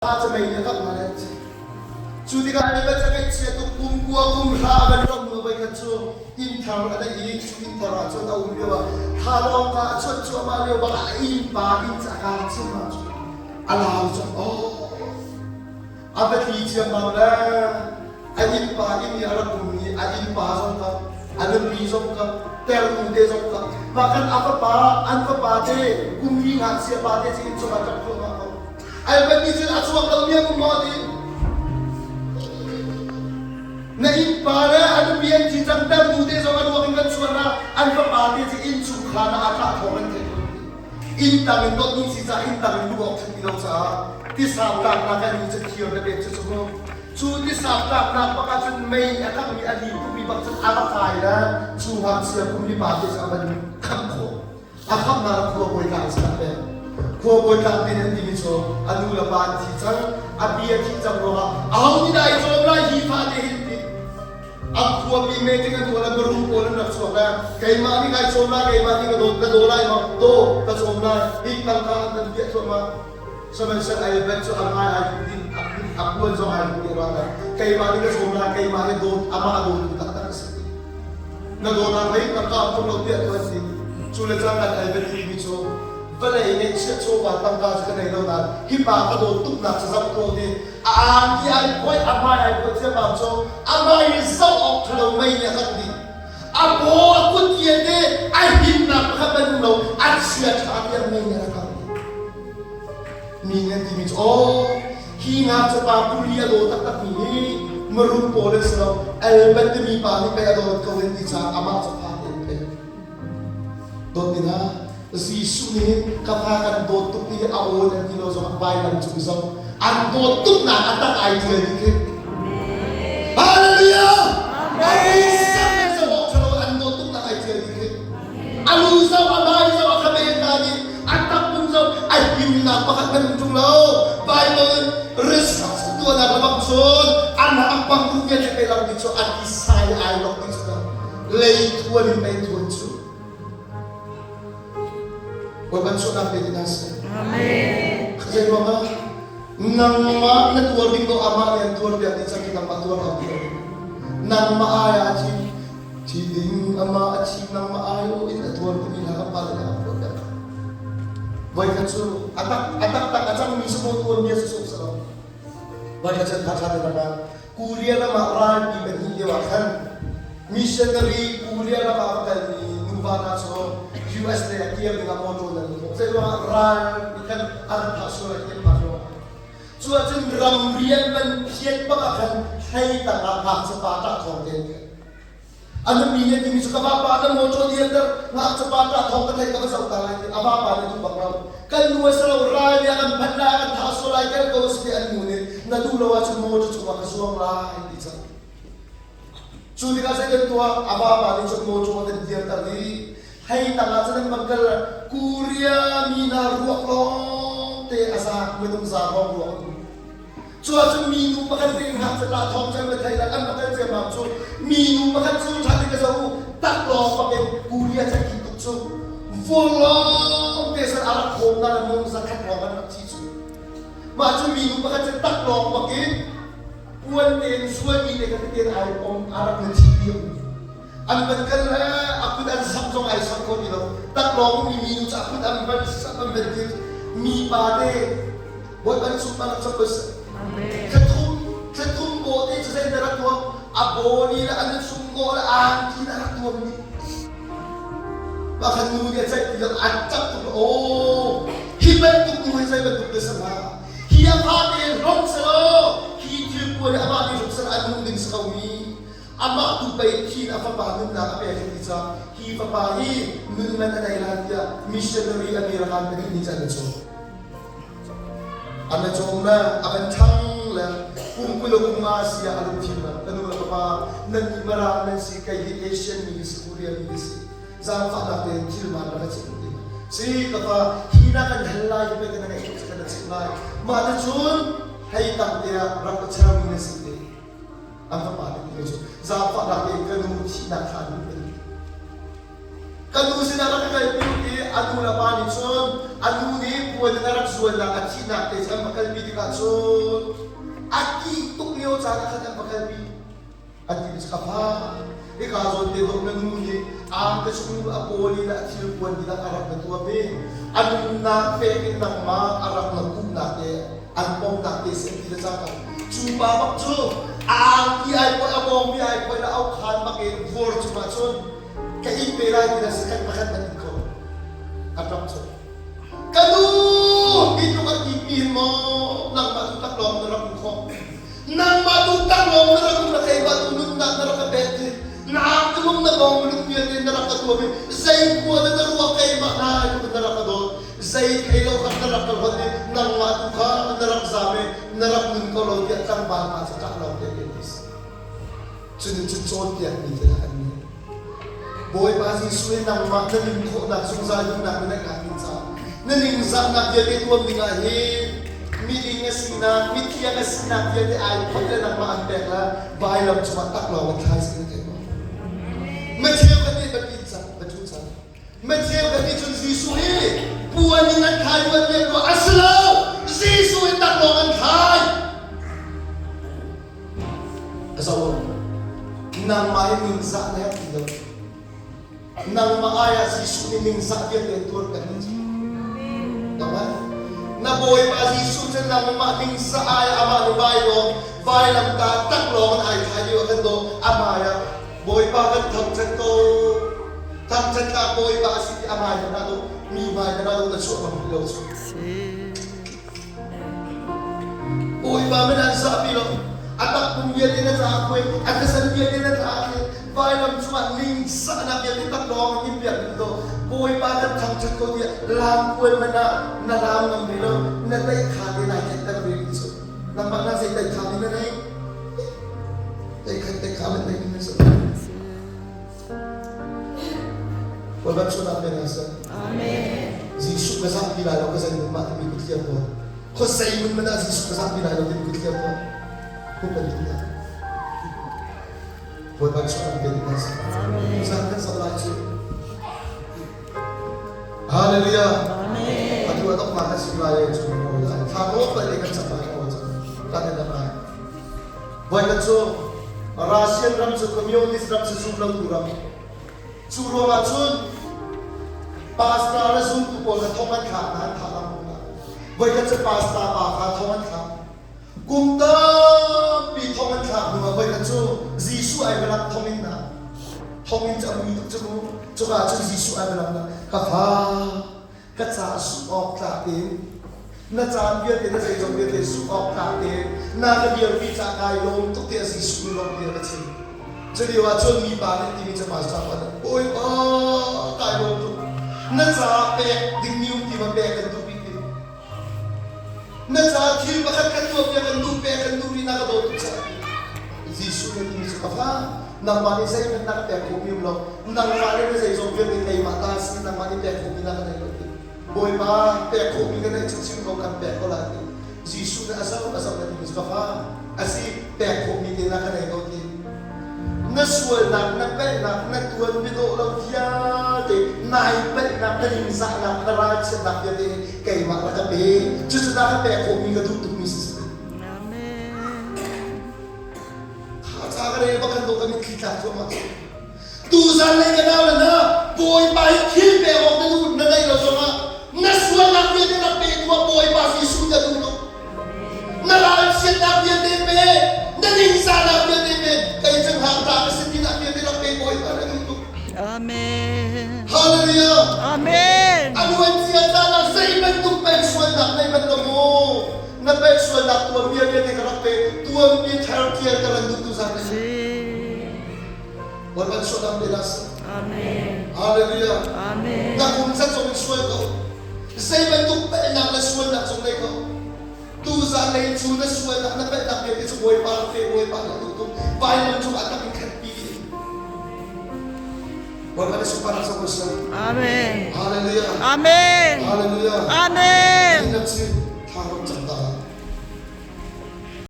Pa camei nih a kap hna le cu tikah an va ngaihchia tuk kum kua kum hra a van ram hnu voikhat cu inn thar a neih i cu inn thar ah cun a um lio ah thalawng ka a chuat cuahmah lio bak ah a innpa inn cu a kaa ciammam cu a lau cu oh a va tli ciammam le a innpa inn i a rak um i a innpa zong kha a nupi zong kha ternu te zong kha mah khan a fapa an fapa te kum li ngakchia pa te cu inn chungah ṭap thluahmah ko Albert nih cun a chuak lo mi an um maw ti na innpa le a nupi an thi cang ternu te zong a ruak in kan chuan ah an fapa te cu inn chungkhar ah a thlah thawng an theih inn tang in dot ni si caah inn tang in luh awk ṭhat ti lo caah tisam tlaknak an ni cu thir le pek cu cu cu tisam tlaknak bak ah cun mei a kangmi a lim tukmi bak cun a va kai le cu ngakchia kum li pa te cu a van khamh khawh A khamhnak ah khua bawi tlang si pek. Khua bawi tlang tin an timi cu a nu le pa an thi cang, a pi a thih cang ruangah aho nih dah i cawm lai hi fa te hin ti. A khuapi meeting an tuah le mirum pawl an rak chuak le keimah nih kai cawm lai, keimah nih ka dawt ka daw lai maw, daw ka cawm lai, hi tangka an kan piah thluahmah. Sihmanhsehlaw Albert cu a hmai ai duh ding, a puan zong ai duh ding ruangah keimah nih ka cawm lai, keimah nih dawt, amah a dawtu taktak a si. Na dawtnak lei ka kap tuk lo tiah tu an ti. Cu le cang kan Albert timi cu vawlei ngeihchiah chawva tangka cu ka nei lo nain hi pa ka dawt tuknak cu zoh ko ti a angki ai phoih a hmai ai phoih ciammam cu a hmai i zoh awk ṭhalo mei nih a kan dih. A paw a kut vialte a himnak pakhat ban um lo a chia ṭha tiang mei nih a rak kangh dih. Mi nih an timi cu aw hi ngakchia pa puli a daw taktakmi hi marum pawl an si lo Albert timi pa nih pei a dawt ko an ti caah amah cu fa an pek. Dawt ni hna Jesuh nih hin ka fa kan dawt tuk ti a awn an ti lo zongah vailam cung zong an dawt tuknak a tak ai tial dih khi. Hallelujah! Amen! An dawt tuknak ai tial dih khi. A lu zong a hmai zong a khabe hna nih a takpum zong a himnak pakhat hmanh um ṭung lo. Bible in research tuahnak le bang cun an a pang tu vialte pe lang ding cu a tisai ai lok ding cu lei thuan in mei thuan cu. Bawipa chuahnak pe ti hna seh. Amen. Zei ruangah nangmah na tuar ding ko amah nih an tuar piak dih cang khi nangmah tuar hau ti lo. Nangmah ai ah thi Thi ding amah a thi nangmah aiawh in a tuar timi hla kan pale nih a phuah piak. Voikhat cu a tak a taktak a cangmi si maw tuanbia si sawh silo. Voikhat cu tha tha te ram Korea ram ah ralpi pahnih lio ah khan missionary Korea ram ah a kalmi nuva hna cu US lei ah kir ding ah motor nan thawk. Zei ruangah ral nih khan an thah sual ai tiang phak ruangah. Cu ahcun ramri an van phiat bak ah khan hlei tang ah ngakchia pa ṭah thawng te an theih. A nupi nih a timi cu ka vapa na mawṭaw dirter ngakchia pa ṭah thawng ka theih ka va zoh ta lai ti a vapa nih duh bak lo. Kan nu a si lo ral nih a kan phanh lai a kan thah sual lai kel ko a si ti an nu nih na duh lo ahcun mawṭaw cungah ka zuang lai ti cang. Cu tikah zei kan tuah a vapa nih cun mawṭaw a kan dirter i hei tangah cun an van kal Korea mi hna ruak lawng te a za minung za lawng ruak an um. Cu ahcun minu pakhat te ngakchia tah thawng cu an va thei lai an va kal ciammam cu minu pakhat cu ṭha te ka zoh u taklawng bak in Korea can khi tuk cu vuanglawng te san a rak khawm na le mung zakhat lawng an rak thi cu mah cu minu pakhat cu taklawng bak in puan tein sualmi te kha tein ai pom a rak na thi ti um an van kal le a kut an sak zong ai sak kho ti lo taklawng mi minu cu a kut an van sak an van ti mi pa te Bawipa nih sunparnak co ko seh. Thlathum thlathum bawh te cu zei na rak tuam? A bawli le a nuchung bawh le angki na rak tuam ni. Mah khan nu nih a ceih ti lo an ṭap tuk aw hi bantuk nu hi zei bantuk na si hnga? Hi a fa te hlong selaw hi thil puan hi amah nih hlong selaw a nung ding si ko mi amah tu pei thin a fapa nunnak a pek ti ca hi fapa hi nun man a nei lai tiah missionary American pahnih nih cun an cawm. An cawm le a kan ṭhang le kum 20 le kum nga si ah a lungfim le ka nu le ka pa nan nih Mirang nan si kei hi Asian mi ka si Korean mi ka si zaangfahnak tein thil man rak ka chimh ti si ka fa hi na kan hal lai hi pei kan ngeih tuk kan chimh lai mah te cun hei tang te ah rak ka chermi na si te an fapa nih ti cu zaangfahnak tein ka nu thihnak kha an duh. Ka nu sinah rak ka kalpi u ti a nu le pa nih cun a nu nih puan in a rak zualnak a thihnak te cu an va kalpi tikah cun a kih tuk lio caan ah khan an va kalpi. An ti cu ka fa hika zawn te dawh na nu nih angte chung a pawl in a thil puan dihlak a rak na tuam i a nunnak pek in nangmah a rak na kuhnak te an pomnak te si an ti le cangka cu pa bak cu a angki ai phoih a bawngmi ai phoih le au khan bak in vuar cungah cun ka in pe lai ti na second pakhat na in kho a ṭap cu ka nu hi tluk a ti pi hin maw nangmah tu taklawng na rak um khawh nangmah tu taklawng na rak um na keimah tu nunnak na rak ka pek ti na tumum na bawng lung vialte na rak ka tuam i zei khua na na ruah keimah na tluk na rak ka dawt zei thei lo kha na rak ka hlonh i nangmah tu kha na rak zam i na rak nun ko lo tiah tlangval pa cu ṭah lo te Cunin cun cawnpiakmi te an ni. Bawipa Jesuh nih nangmah na ning khawhnak zungzal nunnak na ngeihnak ding caah na ningzahnak vialte tuam dingah hin miding a sinak, mithiang a sinak vialte ai phoih le nangmah an pek la vailam cungah taklawng in thlai si na thei maw? Matthew kan nih biapi cang, biathu cang. Matthew kan nih cun Jesuh hi puan in an thlai ruat men rua a si lo. Jesuh hi taklawng an thlai. A zo nangmah hi ningzah na herh ti lo. Nangmah ai ah Jesuh nih ningzah vialte an tuar peng cu. Nangmah na Bawipa Jesuh cu nangmah ningzah ai ah amah nih vailawm vailamta taklawng in ai thlai lio ah kan daw amah ah Bawipa kan thangṭhat ko. Thangṭhatnak Bawipa a si ti a hmai hmanh ah dawh mi hmai hmanh ah dawh na chuah ngam rih lo cu. Bawipa min an zahpi lo. A takpum vialte na caah khuai, a thisen vialte na caah khin vailam cungah ningzahnak vialte taklawng in piak ding do. Bawipa kan thangṭhat ko tiah lam kuai hmanh ah na lam ngam rih lo, na tlaihkha te nai tlaihter rih cu. Nangmah na zei tlaihkha mi na nei? Tlaihkhat tlaihkha man nei mi na si. Bawipa chunah men hna seh. Amen. Jesuh ka zahpi lai lo ka zei mun mah timi kut hliam tuah. Khuasei mun man ah Jesuh ka zahpi lai lo timi kut hliam tuah. Hup kan duh lai. Bawipa chunah men hna seh. Amen. Zan kan zoh lai cu. Hallelujah. Amen. Atu a dok ma kan sim lai e cu mo lai. Thla ko pa le kan cam lai ko cu. Kan in lai. Voikhat cu Russian ram cu communist ram si zum lo tu ram. Cu ruangah cun pastor le zumtu pawl kha thong an thlak hna an thah lengmang hna. Voikhat cu pastor pa kha thong an thlak. Kum tampi thong an thlak hnuah voikhat cu Jesuh ai va thong in na thong in cu a mui tuk cu mu. Cuka cun Jesuh ai va lang na ka fa ka ca zumh awk tlak tein na caan vialte na zeizong vialte zumh awk tlak tein na ka dirpi ca kai lawm tuk tiah Jesuh nih lawm bia ka chim. Culio ah cun mipa nih timi cu pastor pa nih Bawipa kai lawm tuk na caah pek dingmi um ti ma pek kan duh bik ti na caah thil pakhat kan tuah piak kan duh pek kan duh rih na ka dawt tuk caah Jesuh nih timi cu ka fa nangmah nih zeihmanh na ka pek khawhmi um lo nangmah nih na zeizong vialte keimah ta si nangmah nih pek khawhmi na ka nei lo ti Bawipa pek khawhmi ka neih cu chim ko kan pek ko lai ti Jesuh nih a zoh a zoh na timi cu ka fa a si pek khawhmi te na ka nei ko ti na sualnak na palhnak na tuan biadawh lo vialte nai palhnak na ningzahnak na ralchiatnak vialte keimah rak ka pe cucu na ka pek khawhmi ka duh tukmi si Amen. Tha ka rel bak kan dawh kan mitthli tlak thluahmah. Tuzan lei ka nau le hna Bawipa hi thil pek awk na duh na neih lo zongah na sualnak vialte rak pe tuah Bawipa Jesuh na duh tuk. Na ralchiatnak vialte pe, na ningzahnak vialte pe, kei cu ngakṭah ka si tinak vialte rak pe Bawipa na duh tuk. Amen. Hallelujah. Amen. A luan cia caan ah zei bantuk peng sualnak nei bal lo mu. Na pek sualnak tuanbia vialte ka rak pe tuanbia thar tial ka ran duh tu zan Si. Bawipa sualnak pe las. Amen. Hallelujah. Amen. Na kum zat zong in sual ko. Zei bantuk pelnak le sualnak zong nei ko. Tu zan lei cu na sualnak na pelnak vialte cu Bawipa rak pe Bawipa na duh tuk. Vailam cungah tak in khat pi. Bawipa na sunparnak zong ko seh. Amen. Hallelujah. Amen. Hallelujah. Amen. Amen.